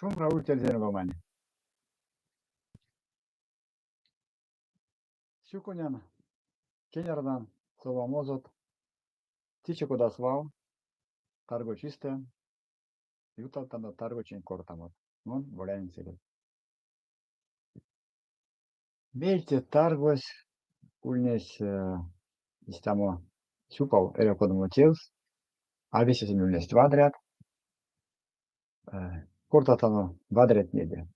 Шумбра ульть, эрзянь ломань! Сюконян, кенярдан совамозот. Течи кода свал, таргочистэ, ютавтано таргочинь кортамот. Мон Боляень Сыресь. Меельце таргось ульнесь истямо сюпав эрьва кодамо тевс, а весе сынь ульнесть вадрят. Кортатано вадрятнеде,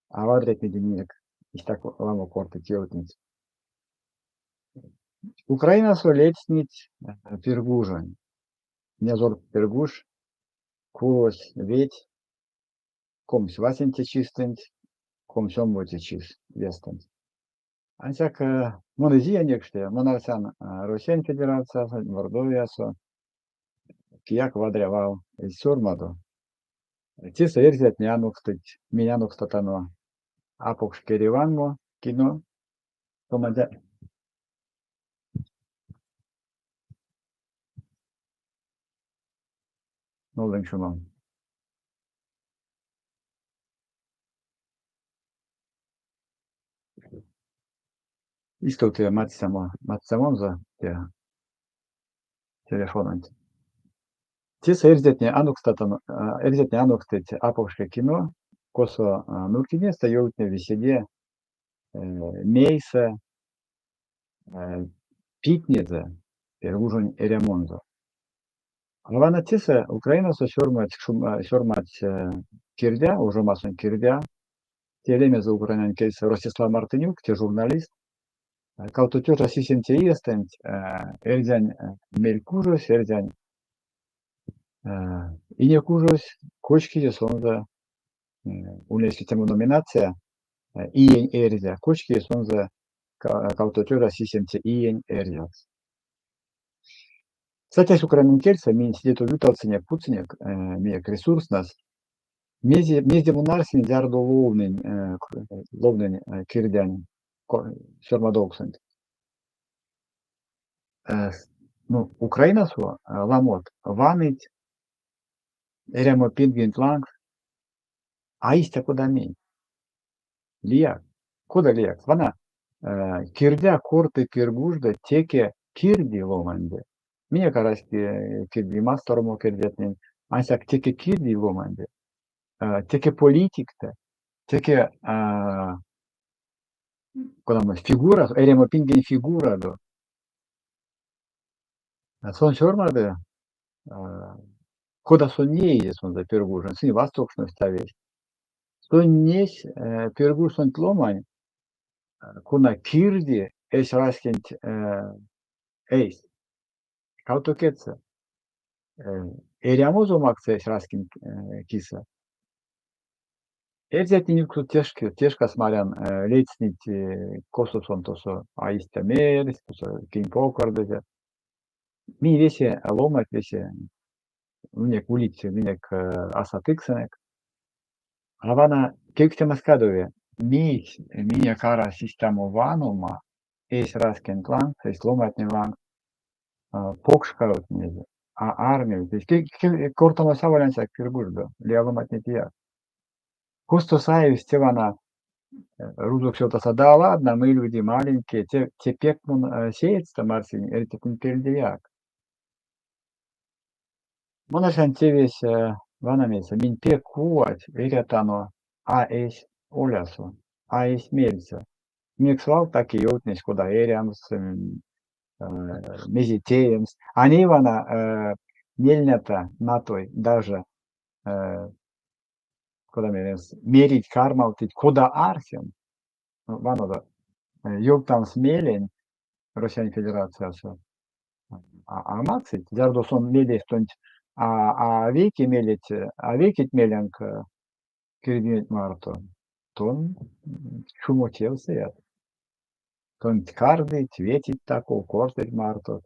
а вадрятнеде минек истяк ламо кортыть, ёвтнить. Украинасо ледстнить Пиргужонь. Инязор Пиргуж кулось веть 25-це чистэнть, 32-це чис вестэнть. Ансяк мон эзия некшне, мон арсян Россиянь Федерациясо, Мордовиясо кияк вадря вал эзь сёрмадо. Тесэ эрзятне анокстыть, минь анокстатано апокш келеванмо кино. Нолдынк чумом. Истовтыя мадстямонзо те телефононть. Тесэ эрзятне анокстатано, эрзятне анокстыть апокшке кино, косо нурькинестэ ёвтневи седе, мейсэ питнезэ Пиргужонь эрямонзо. А вана тесэ Украинасо сёрмадсь Кирдя, ужомасонть Кирдя, те лемезэ украинань кельсэ Ростислав Мартынюк, те журналист. 2007 иестэнть эрзянь мелькужось, эрзянь инекужось кочкизе сонзэ, ульнесь истямо номинация Иень эрзя, кочкизе сонзэ 2007 иень эрзякс. Статьясь украинань кельсэ минь седе тов ютавтсынек, путсынек минек ресурстнэс. Мезде мон арсинь, зярдо ловнынь Кирдянь сёрмадовксонть. Ну, Украинасо ламот ваныть эрямо пингенть лангс, а истя кода минь. Лия. Кода лиякс? Вана Кирдя корты Пиргуждо теке кирди ломанде. Минек арась кирди масторомо кирдятнень, ансяк теке кирди ломанде, теке политиктэ, теке кодамо фигура, эрямо пингень фигурадо. Сон сёрмады, кода сон неизе сонзэ Пиргужонь, сынь вастокшность а весть. Сон несь Пиргужсонть ломань, кона кирди эсь раськенть эйс, кавто кедьсэ. Эрямозо максы эсь раськенть кисэ. Эрзятнень ютксо те шкас марян ледстнить, косо сон тосо а истя мерсь, косо кинь покордызе. Минь весе ломанть, весе минек улить минек асатыксэнек. А вана кевкстемась кадови: мейсь минек арась истямо ванома эсь раськенть лангс, эсь ломантнень лангс, покш кудотнесэ, а армиясь? Кортамось аволь ансяк Пиргуждо, лия ломантне теяк. Косто саевсь те вана рузокс ёвтаса: да ладно, мы люди маленькие, те пек мон сеедьстэ марсинь эрзятнень пельдеяк. Мон арсян, тевесь вана мейсэ: минь пек кувать эрятано а эсь олясо, а эсь мельсэ. Минек свал так и ёвтнесть, кода эрямс, мезе теемс. А ней вана мельнята натой даже, кода меремс, мерить, кармавтыть, кода арсемс. Ванодо, ёвтамс мелень Россиянь Федерациясо а максыть, зярдо сон мелесь тонть а вейке мелеть, а вейкеть меленк кирдинеть марто, тон чумо тевсэят. Тонть кардыть, ветить тако, кортыть мартот.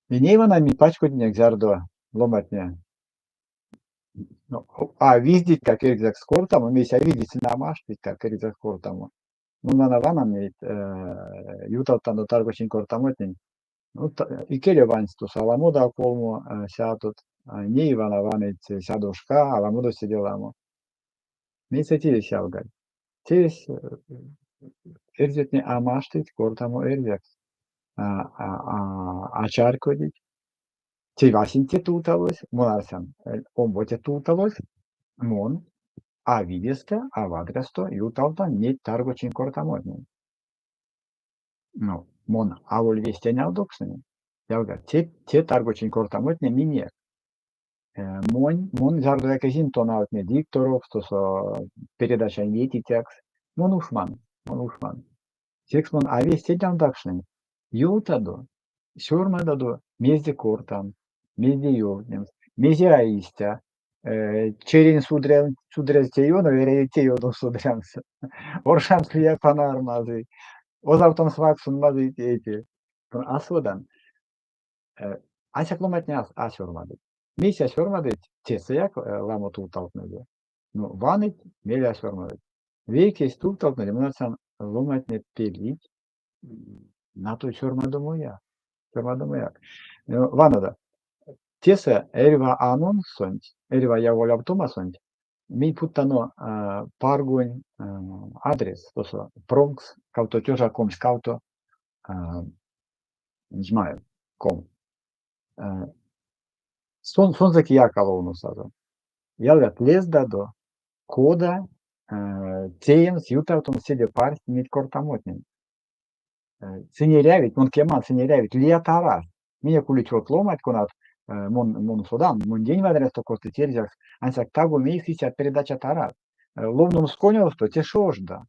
И ней вана минь пачкодинек, зярдо ломантне а виздитькак эрзякс кортамо, мейсь а виздить, сынь а маштытькак эрзякс кортамо. Ну, вана вана неть ютавттано таргочинь кортамотнень. Ну, икеле вансть тосо аламодо колмо сядот, ней вана ваныть сядошка, аламодо седе ламо. Мейсэ тевесь, ялгай? Тевесь, эрзятне а маштыть кортамо эрзякс. А чарькодить. Те васенце тувталось, мон арсян, омбоце тувталось, мон а видестэ, а вадрясто ютавтан неть таргочинь кортамотнень. Ну, мон аволь весть энялдокшнынь, ялгат, те таргочинь кортамотне минек. Мон зярдояк эзинь тонавтне дикторокс, тосо передачань ветицякс. Мон ушман, мон ушман. Секс мон а весть энялдакшнынь: ёвтадо, сёрмададо, мезде кортамс, мезде ёвтнемс, мезе а истя. Черень судрязь те ёнов, эряви те ёнов судрямс. Оршамс лия панар мазый, озавтомс вакссон мазый тейтерь. А содан. Ансяк ломантне а сёрмадыть. Мейс а сёрмадыть, тесэяк ламо тувталтнэде. Ну, ваныть, мейле а сёрмадыть. Вейкесь тувталтнэде, мон арсян, ломантне пелить натой сёрмадомояк. Сёрмадомояк. Ванодо, тесэ эрьва анонссонть, эрьва яволявтомасонть минь путтано паргонь адрес, тосо промкс 2 022, gmail ком. Сонзэ кияк а ловносазо. Ялгат, лездадо, кода теемс, ютавтомс седе парсте неть кортамотнень. Сынь эрявить, мон кеман, сынь эрявить, лият арасть. Минек улить од ломанть, конат, мон содан, мондень вадрясто кортыть эрзякс, ансяк таго мейс истят передачат арасть. Ловномс конёвсто те шожда.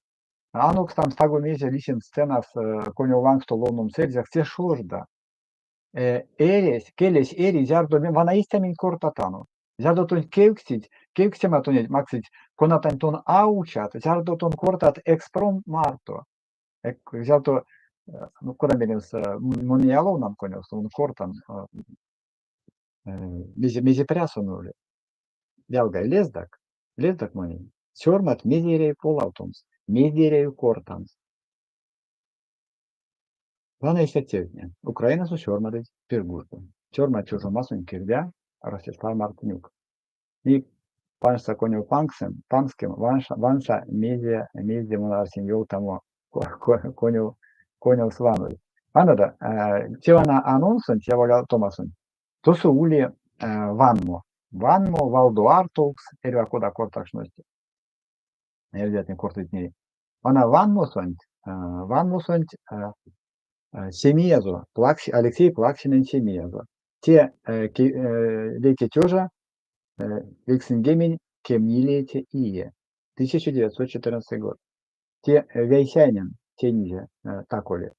Анокстамс таго мезе лисемс сценас конёв лангсто ловномс эрзякс те шожда. Эресь, келесь эри, зярдо вана истя минь кортатано. Зярдо тонь кевкстить, кевкстема тонеть максыть, конатань тон а учат, зярдо тон кортат экспромт марто. Зярдо, ну, кода меремс, мон а ловнан конёвсто, мон кортан, мезе прясон ули. Ялгай, лездак, лездак монень. Сёрмадт, мезе эряви полавтомс, мезде эряви кортамс. Вана истят тевтне. Украинасо сёрмадыть Пиргуждо. Сёрмадсь Ужомасонь кирдя Ростислав Мартынюк. И панжса конёв панкскем, ванса, мезде мон арсинь ёвтамо конёвс ванозь. Ванодо, те вана анонссонть, яволявтомасонть, тосо ули ванмо. Ванмо, валдо артовкс, эрьва кода кортакшность. Эрзятне кортыть ней. Вана ванмосонть семиязо, Алексей Плаксинэнь семиязо. Те 1994 ие, 1914 год. Те Вейсянин тенизэ таколи.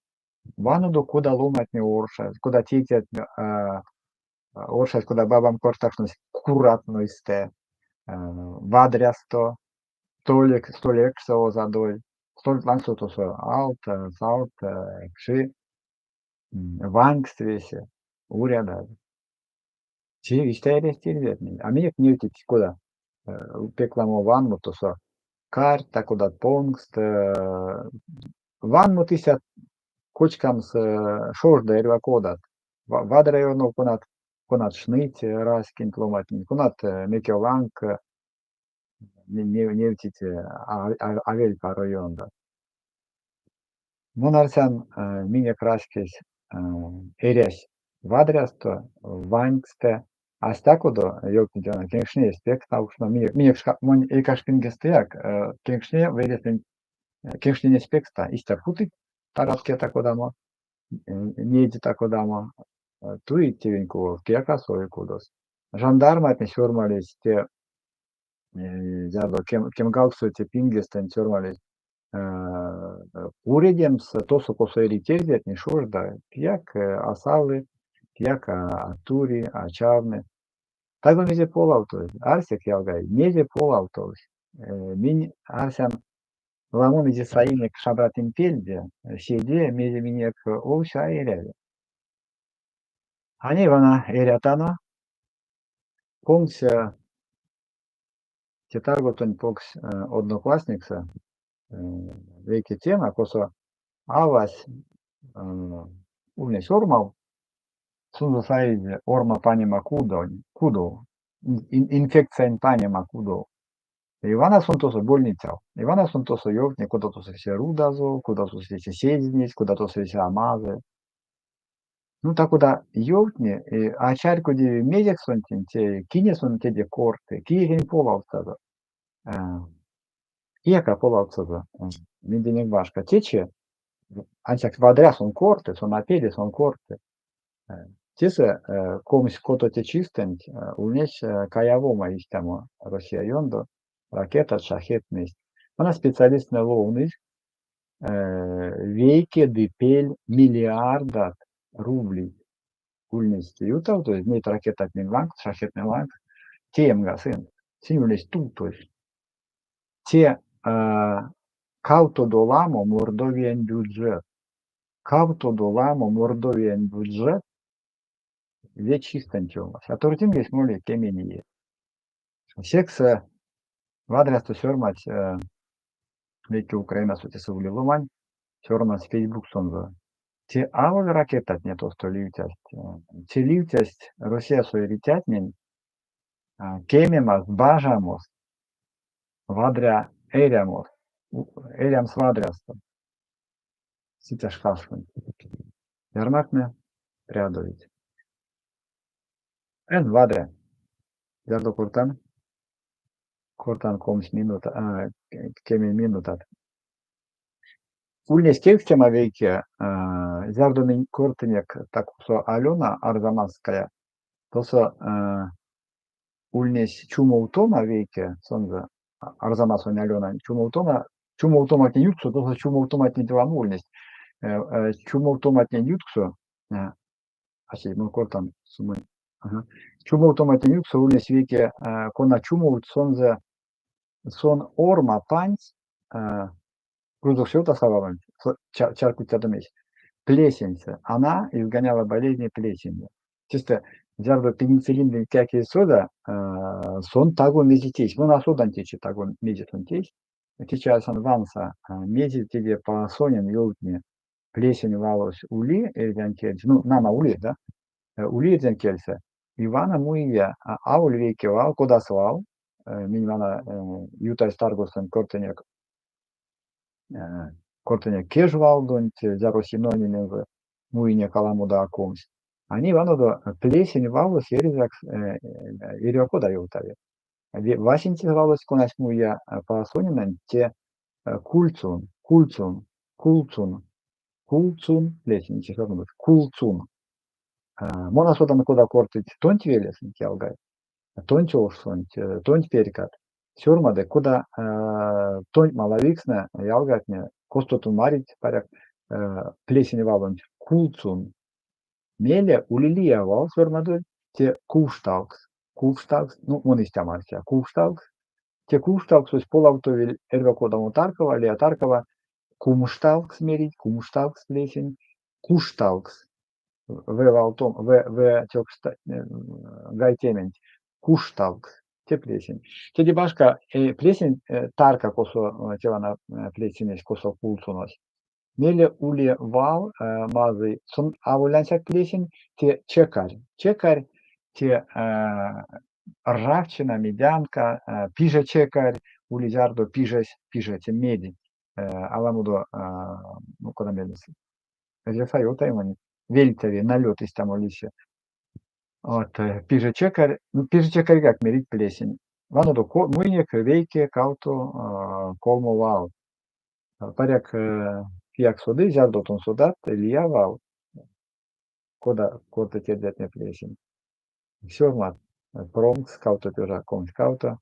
Ванодо, кода ломантне оршазь, кода тейтертне оршазь, кода бабам кортакшнось куратнойстэ, вадрясто, столь экшсэ озадоль, столь лангсо тосо алт, салт, кши, ванькст весе, урядазь. Те истя эрясть эрзятне. А минек невтить кода пек ламо ванмот тосо карта, кодат понкст, ванмот истят кочкамс шожда эрьва кодат. Вадря ёнов конат шныть раськенть ломантнень, конат мекевланг невтить авель паро ёндо. Мон арсян, минек раськесь эрясь вадрясто, ваньксстэ, а стякодо ёвтнить вана кенкшнесь пекставкшно. Минек монь эйкакшпингестэяк кенкшне велесэнть кенкшненесь пекста. Истя путыть тарадке та-кодамо, недь та-кодамо, туить тевень кувалт, кияк а сови кудос. Жандарматне сёрмалесть те зярдо 18-це пингестэнть сёрмалесть уредемс тосо, косо эрить эрзятне, шожда, кияк а салы, кияк а тури, а чавны. Таго мезе полавтовсь? Арсек, ялгай, мезе полавтовсь? Минь, арсян, ламо мезе саинек шабратнень пельде, седе, мезе минек овсе а эряви. А ней вана эрятано, понгсь те тарготонть понгсь Одноклассниксэ вейке тема, косо авась ульнесь ормав, сонзэ саизь орма панема кудов, инфекциянь панема кудов. И вана сон тосо больницяв. И вана сон тосо ёвтни, кода тосо весе рудазов, кода тосо весе сезнезь, кода тосо весе амазы. Ну, та-кода ёвтни, а чарькодеви мезекс сон те, кине сон теде корты, кие тень полавтсазо. Кияк а полавтсазо минденек башка. Течи, ансяк вадря сон корты, сон а пели, сон корты. Тесэ 26 чистэнть ульнесь каявома истямо Россия ёндо, ракетат, шахедт мезть. Вана специалисттнэ ловнызь 1,5 миллиардат рублей ульнесть ютавтозь неть ракетатнень лангс, шахедтнэнь лангс, теемга сынст. Сынь ульнесть тувтозь. Те кавтодо ламо Мордовиянь бюджет. Кавтодо ламо Мордовиянь бюджет ве чистэнть ёмась. А торгтингесь моли кемень иеть. Секс вадрясто сёрмадсь вейке Украинасо тесэ ули ломань, сёрмадсь Фейсбуксонзо. Те аволь ракетатне тосто ливтясть, те ливтясть Россиясо эрицятнень кемемаст, бажамост, вадря эрямост, эрямс вадрясто. Сыця шкастонть. Ярмактне прядовить. Эн вадря. Зярдо кортан? Кортан 20 минута, кемень минутат. Ульнесь кевкстема вейке, зярдо минь кортынек та-косо Алёна Арзамасская, тосо ульнесь чумовтома вейке сонзэ, Арзамасонь Алёнань чумовтома, чумовтоматнень ютксо, тосо чумовтоматнень ламо ульнесть, чумовтоматнень ютксо, мон кортан, чумовтоматнень ютксо ульнесь вейке, кона чумовтсь сонзэ, сон орма пансь, рузокс ёвтаса валонть, чарькодтядо мезть, плесеньсэ. Она изгоняла болезни плесенью. Сестэ, зярдо пенициллинденть кияк эзь сода, сон таго мезе тейсь. Мон а содан течи таго мезе сон тейсь. Течи арсян ванса, мезе теде Паасонин ёвтни. Плесень валось ули эрзянь кельсэ, ну, нама ули, да? Ули эрзянь кельсэ. И вана муия аволь вейке вал, кода свал, минь вана ютазь таргосонть кортынек, кортынек кеж валдонть, зяро синонимензэ муинек аламодо а 20. А ней ванодо, плесень валось эрзякс эрьва кода ёвтави. Васенце валось, конась муия Паасонинэнь, те кульцун, кульцун, кулцун, кулцун, плесень, кулцун. Мон а содан, кода кортыть тонть велесэнть, ялгай, тонть ошсонть, тонть перькат. Сёрмады, кода тонть малавикстнэ, ялгатне, косто тон марить, паряк, плесень валонть кулцун. Мейле ули лия вал сёрмадозь, те кувштавкс, кувштавкс, ну, мон истя марсия, кувштавкс. Те кувштавксось полавтови эрьва кодамо таркава, лия таркава, кумштавкс мерить, кумштавкс плесень, куштавкс, в валтом, в, в тёкшста, гайтементь, куштавкс, те плесень. Теде башка, плесень тарка косо те вана плесенесь, косо кулцунось. Мейле ули вал мазый, сон аволь ансяк плесень, те чекарь. Чекарь, те ржавчина, медянка, пиже чекарь, ули зярдо пижесь, пиже, те медь. Аламодо, ну, кода меремс, эрзякс а ёвтави монь, вельтяви, налёт истямо лиси. Вот, пиже чекарь, ну, пиже чекарьгак мерить плесень. Ванодо, муинек вейке, кавто, колмо вал. Паряк, кияк соды, зярдо тон содат, лия вал, кода кортыть эрзятне плесень. Сёрмадт промкс 2 0 22,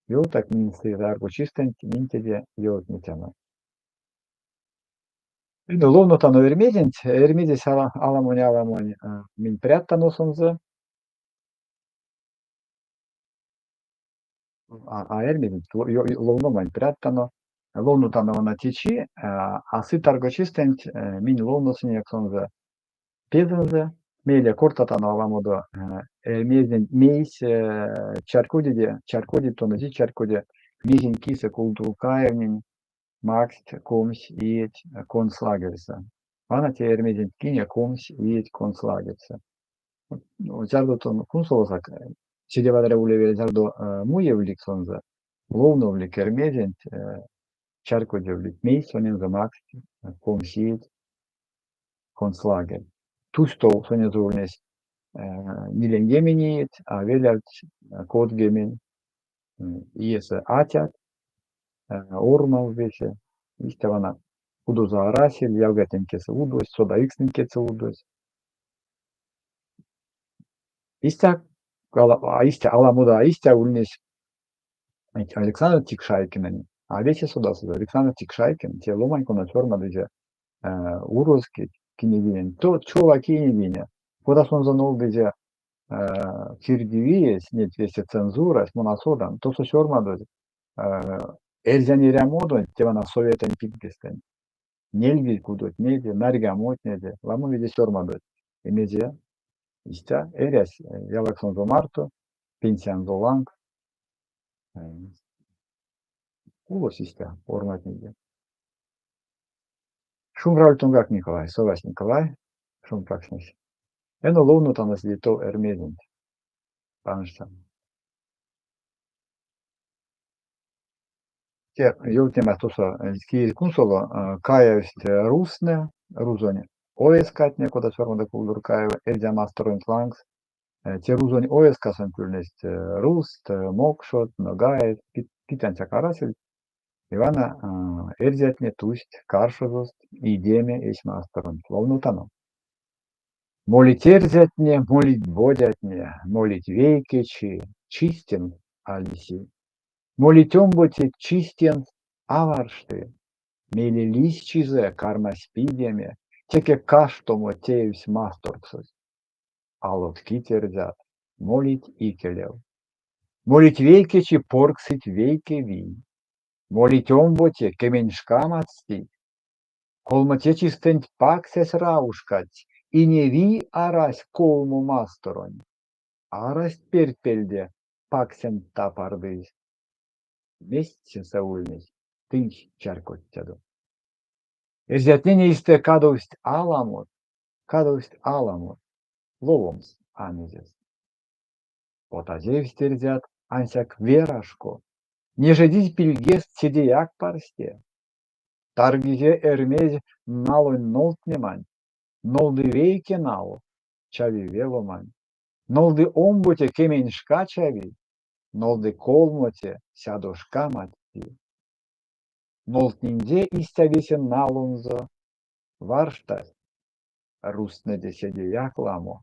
ёвтак минь сы таргочистэнть минь теде ёвтнетяно. Ловнотано Эрьмезенть, Эрьмезесь аламонь-аламонь минь прядтано сонзэ. А Эрьмезенть ловноманть прядтано. Ловнотано вана течи, а сы таргочистэнть минь ловносынек сонзэ пезэнзэ. Мейле кортатано аламодо Эрьмезенть мейс чарькодиде, чарькодить тон эзить чарькоде, мезень кисэ Кулдуркаевнень макссть 20 иеть концлагерьсэ. Вана те Эрьмезенть кине 20 иеть концлагерьсэ. Зярдо тон кунсолосак, седе вадря улевель, зярдо муевлик сонзэ, Ловновлик Эрьмезенть, чарькодевлить, мейс сонензэ макссть 20 иеть концлагерь. Тусь тов, сонензэ ульнесть ниленьгемень иеть, а велявтсь 30 иесэ атят, ормав весе. Истя вана кудозо арасель, ялгатнень кедьсэ удось, содавикстнэнь кедьсэ удось. Истя, а истя аламодо а истя ульнесь Александр Тикшайкинэнь. А весе содасызь Александр Тикшайкин, те ломань, кона сёрмадызе Урозкеть книгиненть. То чова книгине, кода сонзэ нолдызе кирдивиесь, неть весе цензурась, мон а содан, тосо сёрмадозь эрзянь эрямодонть, те вана советэнь пингестэнть. Нельгезь кудотнеде, нарьгамотнеде, ламо мезе сёрмадозь. И мезе? Истя эрясь ялаксонзо марто, пенсиянзо лангс. Кулось истя орматнеде. Шумбраль тонгак, Николай, совась Николай, шумбракстнесь. Эно ловнотано седе тов Эрьмезенть. Панжса. Те ёвтнемась тосо кие эзь кунсоло, каявсть рузтнэ, рузонь овескатне, кода сёрмады Кулдуркаева, Эрзя масторонть лангс. Те рузонь овескасонть ульнесть рузт, мокшот, ногаеть, кить ансяк арасельть. И вана эрзятне тусть каршозост идеме эсь масторонть. Ловнотано. Молить эрзятне, молить бодятне, молить вейке чи, чись тенст а лиси. Молить омбоце, чись тенст а варшты. Мейле лиссь чизэ, кармась пидеме, теке каштомо теевсь масторксось. А лоткить эрзят, молить икелев. Молить вейке чи, порксыть вейке вий. Молить омбоце, кеменьшка мадстить. Колмоце чистэнть паксясь раужкадсь, и не вий арась колмо масторонь. Арасть перть пельде, паксянть тапардызь. Мезть сесэ ульнесть, тынсь чарькодтядо. Эрзятнень эйстэ кадовсть аламот, кадовсть аламот, ловомс а мезес. Потазевсть эрзят ансяк верашко, нежедизь пильгест седеяк парсте. Таргизе Эрьмезь налонь нолдтнеманть, нолды вейке нал, чави ве ломань, нолды омбоце — кеменьшка чави, нолды колмоце — сядошка мадсти. Нолдтнинзе истя весе налонзо, варштась — рузтнэде седеяк ламо.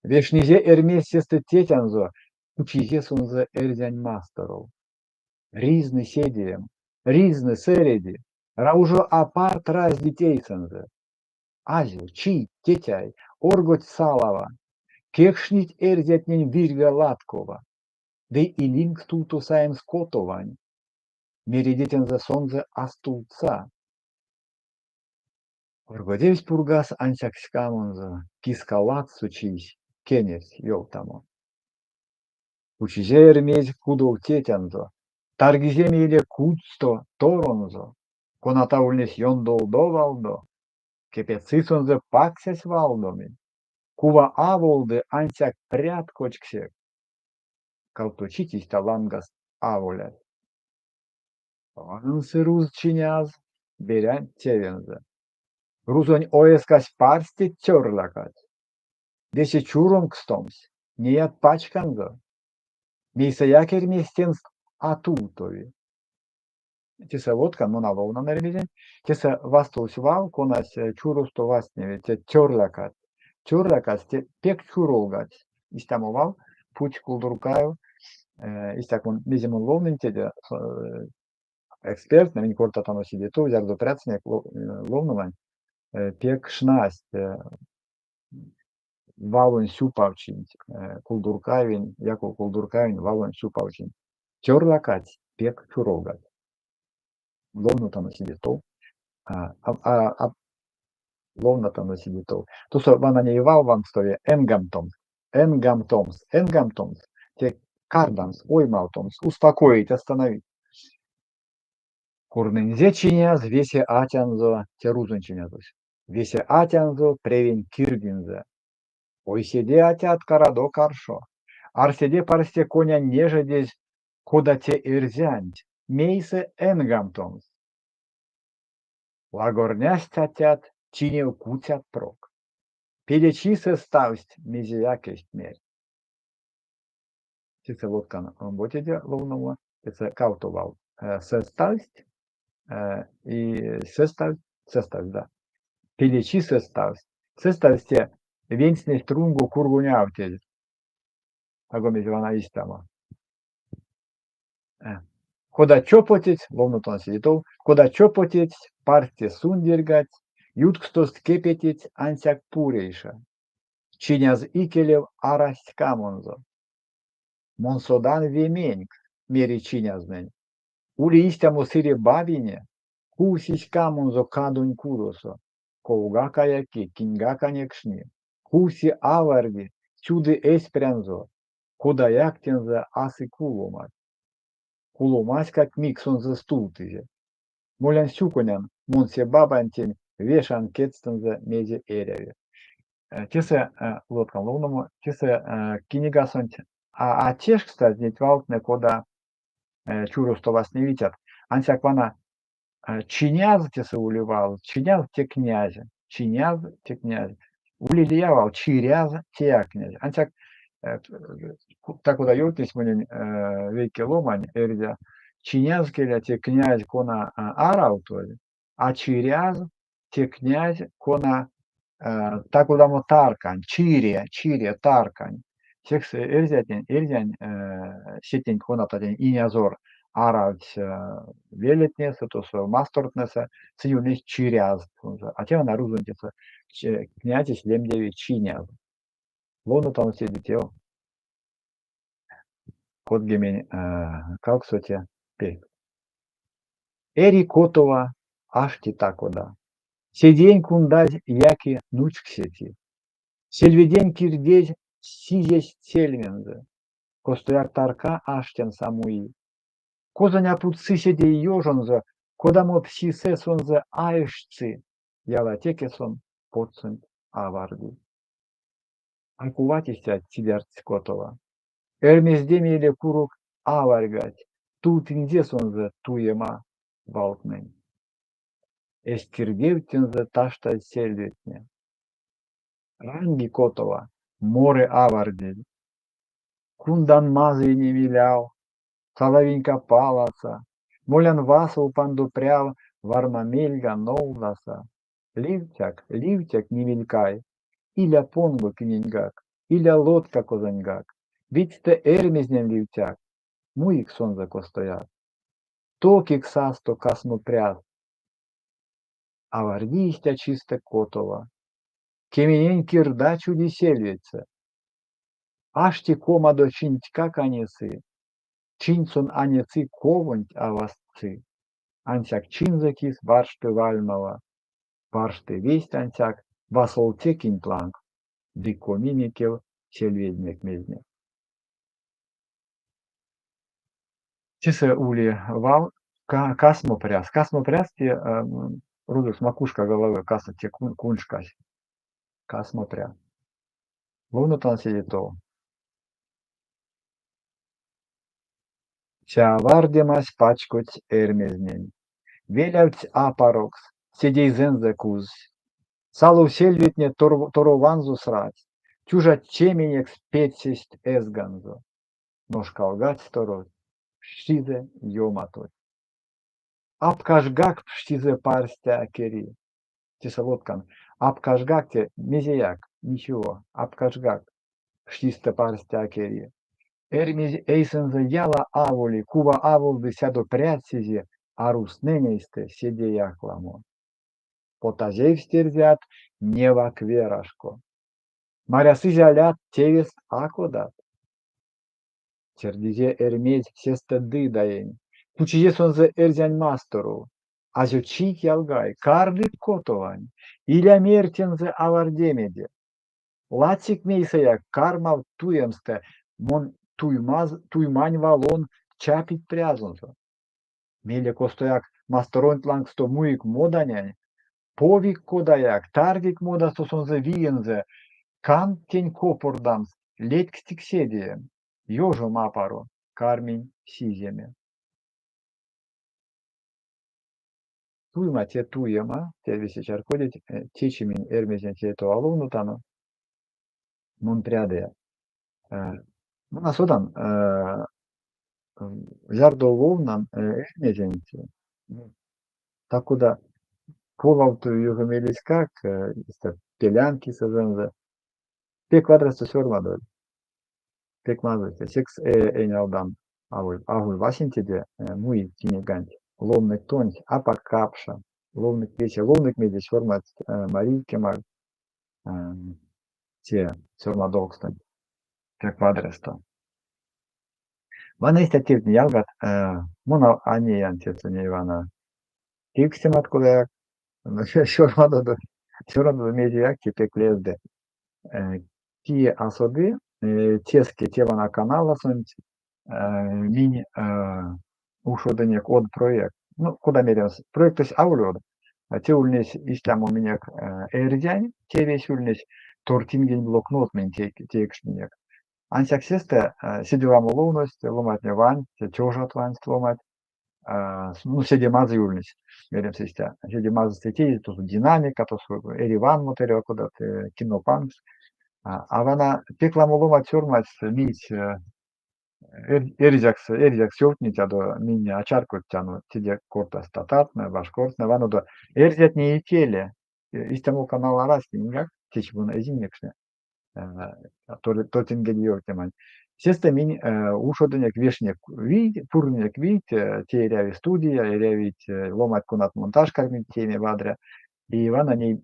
Вешнизе Эрьмезь сестэ тетянзо, кучизе сонзэ Эрзянь Масторов. Ризны седеем, ризны, сэреди, раужо апарт раздить эйсэнзэ. Азё, чийть, тетяй, оргодть салава, кекшнить эрзятнень вирьга-латкова, ды илинк стувто саемс Котовань. Мериде тензэ, сонзэ а стувтса. Оргодевсь Пургаз ансяк ськамонзо, киска ладсо чийсь, кенерсь ёвтамо. Кучизе Эрьмезь кудов тетянзо, таргизе мейле кудсто торонзо, коната ульнесь ёндолдо валдо, кепедьсы сонзэ паксясь валдоми, кува аволды, ансяк прят кочксек. Кавто чить истя лангаст аволясь. Вансы руз чиняз, берянть тевензэ. Рузонь оескась парсте цёрлякадсь. Весе чуромкстомсь, неят пачканзо. Мейсэяк Эрьмезь тенст а тувтови. Тесэ лоткан, мон а ловнан Эрьмезень. Тесэ вастовсь вал, конась чуросто вастневи, те цёрлякадсь. Цёрлякадсь, те пек чуролгадсь. Истямо вал путсь Кулдуркаев. Истяк мон, мезе мон ловнынь теде, эксперттнэ, минь кортатано седе тов, зярдо прядсынек ловноманть, пек шнасть валонь сюпавчинть, Кулдуркаевень, Яков Кулдуркаевень валонь сюпавчинть. Цёрлякадсь, пек чуролгадсь. Ловнотано седе тов. Ловнотано седе тов. Тосо вана ней вал ванстови энгамтомс, энгамтомс, энгамтомс, те кардамс, оймавтомс, успокоить, остановить. Пурнынзе чиняз весе атянзо, те рузонь чинязось, весе атянзо превень кирдинзэ. Ойседе, атят, карадо каршо, арседе парсте конянь нежедезь. Кода те эрзянть, мейсэ энгамтомс? Лагорнясть атят, чинев куцят прок. Пелечисэ ставсть, мезеяк эзть мерть. Тесэ лоткан омбоцеде ловномо, тесэ кавто валт. Сэставсть и сэставсть, сэставсть, да. Пелечисэ ставсть. Сэставсть те венстнесть рунго кургонь автезь. Таго мезе вана истямо. Кода чопотетсь, ловнотано седе тов, кода чопотетсь, парсте сундерьгадсь, юткстост кепететсь ансяк Пурейша. Чиняз икелев арась ськамонзо. Мон содан ве менькс, мери чинязнэнь. Ули истямо сыре бабине, кувси ськамонзо кадонь кудосо, ковгак а яки, киньгак а некшни. Кувси аварди, сюды эсь прянзо, кодаяк тензэ а сы куломась. Куломаськак мик сонзэ стувтызе. Молян сюконян, мон се бабантень, вешан кедьстэнзэ мезе эряви. Тесэ лоткан ловномо, тесэ кинигасонть а тешкстазь неть валтнэ, кода чуросто вастневицят. Ансяк вана чиняз тесэ ули вал, чиняз те князь, чиняз те князь. Ули лия вал, чиряз теяк князь. Ансяк та-кода ёвтнесь монень вейке ломань, эрзя, чиняз келя те князь, кона аравтозь, а чиряз те князь, кона та-кодамо таркань, чире, чире, таркань. Секс эрзятнень, эрзянь сетнень, конатнень инязор аравтсь велетнесэ, тосо мастортнэсэ, сынь ульнесть чирязт. А те вана рузонь тесэ князесь лемдеви чиняз. Ловнотано седе тев. 38 пелькс. Эри Котова, ашти та-кода. Седеень кундазь яки нучксети. Сельведень кирдезь сизесть сельмензэ. Костояк тарка аштемс а муи. Козонь а путсы седей ёжонзо, кодамо псисэ сонзэ а эждьсы, ялатеке сон потсонть аварди. А кувать истя цидярдсь Котова. Эрьмезьде мейле курок аварьгадсь, стувтынзе сонзэ туема валтнэнь. Эзть кирдевть тензэ таштазь сельведтне. Ранги Котова, моры авардезь. Кундан мазый нимиляв, салавинька паласа, молян васов пандо пряв, варма мельга нолдаса. Ливтяк, ливтяк, нимилькай, иля понго киненьгак, иля лотка козоньгак. Видьстэ Эрьмезнень ливтяк, муик сонзэ костояк. Токик састо касмо пряс. Аварди истя чистэ Котова. Кеменень кирда чуди сельведьсэ. Ашти комадо чинтькак а несы. Чинть сон а несы, ковонть а вастсы. Ансяк чинзэ кис варшты вальмава. Варшты весть ансяк васолце кинть лангс ды коми мекев сельведнек-мезнек. Тесэ ули вал касмо пряс. Касмо пряс те рузокс макушка головы, касы те куншкась. Касмо пря. Ловнотано седе тов. Се авардемась пачкодсь Эрьмезнень. Велявтсь апарокс, седейзэнзэ кузсь. Салов сельведтне торованзо срадсть, тюжа чеменекс педсесть эзганзо. Ношкалгадсь торось, пштизэ ёматотсь. Апкажгак пштизэ парсте а кери. Тесэ лоткан. Апкажгак те мезеяк, ничего, апкажгак пштистэ парсте а кери. Эрьмезь эйсэнзэ яла аволи, кува аволды сядо прят сизи, а рузтнэнь эйстэ седеяк ламо. Потазевсть эрзят невак верашко. Марясызь алят, тевест а кодат. Тердизе Эрьмезь сестэ Дыдаень, кучизе сонзэ эрзянь масторов. Азё чийть, ялгай, кардык Котовань, иля мерь тензэ авардемеде. Ладсик мейсэяк, кармавт туемстэ, мон туймань валон чапить прязонзо. Мейле костояк масторонть лангсто муик моданянь, повик кодаяк, таргик модасто сонзэ виензэ, кандт тень копордамс, летькстик седеем. Ёжом апаро. Карминь сиземе. Туема те туема, те весе чарькодить, течи минь Эрьмезенть седе тов а ловнотано. Мон прядыя. Мон а содан, зярдо ловнан Эрьмезенть, та-кода полавтови ёжо мелеськак, истя пелян кисэзэнзэ. Пек вадрясто сёрмадозь, пек мазыйстэ. Секс энялдан, аволь васенцеде муик книганть, ловнык тонсь, апак капша, ловнык весе, ловнык мезе сёрмадсть Маризь Кемаль те сёрмадовкстонть. Пек вадрясто. Вана истят тевтне, ялгат, мон а неян тесэ ней вана кевкстемат кодаяк, сёрмадодо, сёрмадодо мезеяк, те пек лезды. Кие а соды, теске те вана каналсонть минь ушодынек од проект. Ну, кода меремс, проектэсь аволь од. Те ульнесь истямо минек эрзянь тевесь ульнесь, тортингень блокнот минь теекшнинек. Ансяк сестэ седе ламо ловность, ломантне вансть, тёжат вансть ломанть. Ну, седе мазый ульнесь, меремс истя. Седе мазыйстэ теезь, тосо динамика, тосо эриванмот, эрьва кодат кинопанкс. А вана пек ламо ломанть сёрмадсть, мийсь эрзякс, эрзякс ёвтнетядо, минь а чарькодтяно, теде кортасть татартнэ, башкортнэ. Ванодо, эрзятне икеле истямо канал арась киньгак, течи мон эзинь некшне тортингень ёвтнеманть. Сестэ минь ушодынек вешнек вийть, пурнынек вийть, те эряви студия, эрявить ломанть, конат монтаж кармить тееме вадря. И вана ней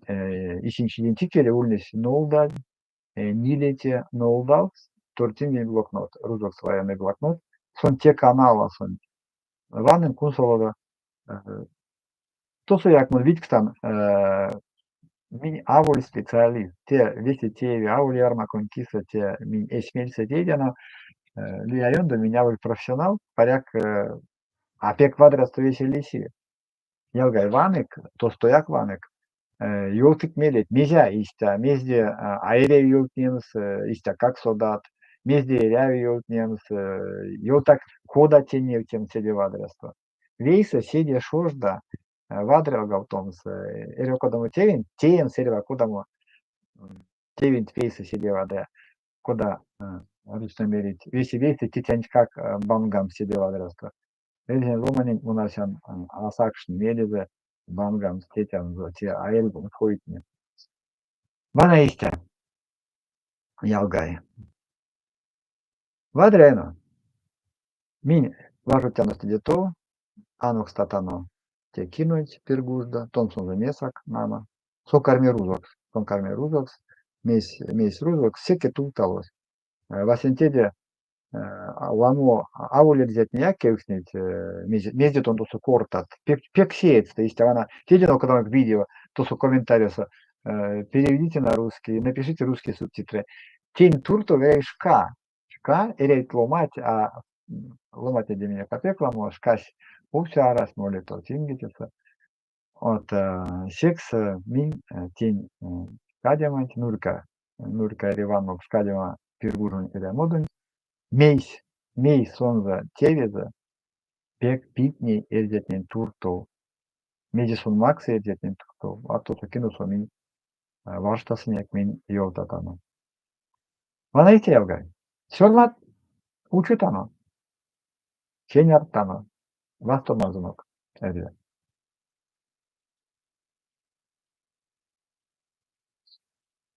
исень чиденть икеле ульнесь нолдазь нилеце нолдавкс тортингень блокнот, рузокс военный блокнот. Сон те каналсонть. Ванынк, кунсолодо. Тосояк мон видькстан, минь аволь специалист. Те весе тееви аволь ярмаконь кисэ, те минь эсь мельсэ тейтяно. Лия ёндо минь аволь профессионал, паряк, а пек вадрясто весе лиси. Ялгай, ванык, тостояк ванык. Ёвтык мелеть, мезе истя, мезде а эряви ёвтнемс, истя как содат, мезде эряви ёвтнемс, ёвтак, кода те невтемс седе вадрясто. Вейсэ седе шожда вадрялгавтомс эрьва кодамо тевенть, теемс эрьва кодамо тевенть вейсэ седе вадря, кода рузтнэ мерить, весе вейсэ тетянтькак бангамс седе вадрясто. Эрзянь ломаненть мон арсян а сакшны мелезэ бангамс тетянзо, те а эрзянь койтне. Вана истя, ялгай. Вадря эно. Минь важодтяно седе тов, анокстатано те кинонть Пиргуждо, тон сонзэ несак, нама. Сон карми рузокс, сон карми рузокс, мейс, мейс рузокс, секе тувталось. Васенцеде ламо аволь эрзятнеяк кевкстнить, мезде тон тосо кортат. Пек, пек сеедьстэ истя вана тейтяно кодамо видео, тосо комментариясо переведите на русский, напишите русские субтитры. Тень туртов эряви шка. Шка эрявить ломать, а ломатнеде минек а пек ламо, шкась овсе арась, моли тортингетесэ. Вот, секс минь тень пшкадеманть, нурька, нурька эрьванмо пшкадема Пиргужонь эрямодонть, мейсь, мейсь сонзэ тевезэ пек питней эрзятнень туртов, мезе сон максы эрзятнень туртов, а тосо киносо минь варштасынек, минь ёвтатано. Вана истя, ялгай. Сёрмадт, учотано, кенярдтано. Вастомазонок, эрзят.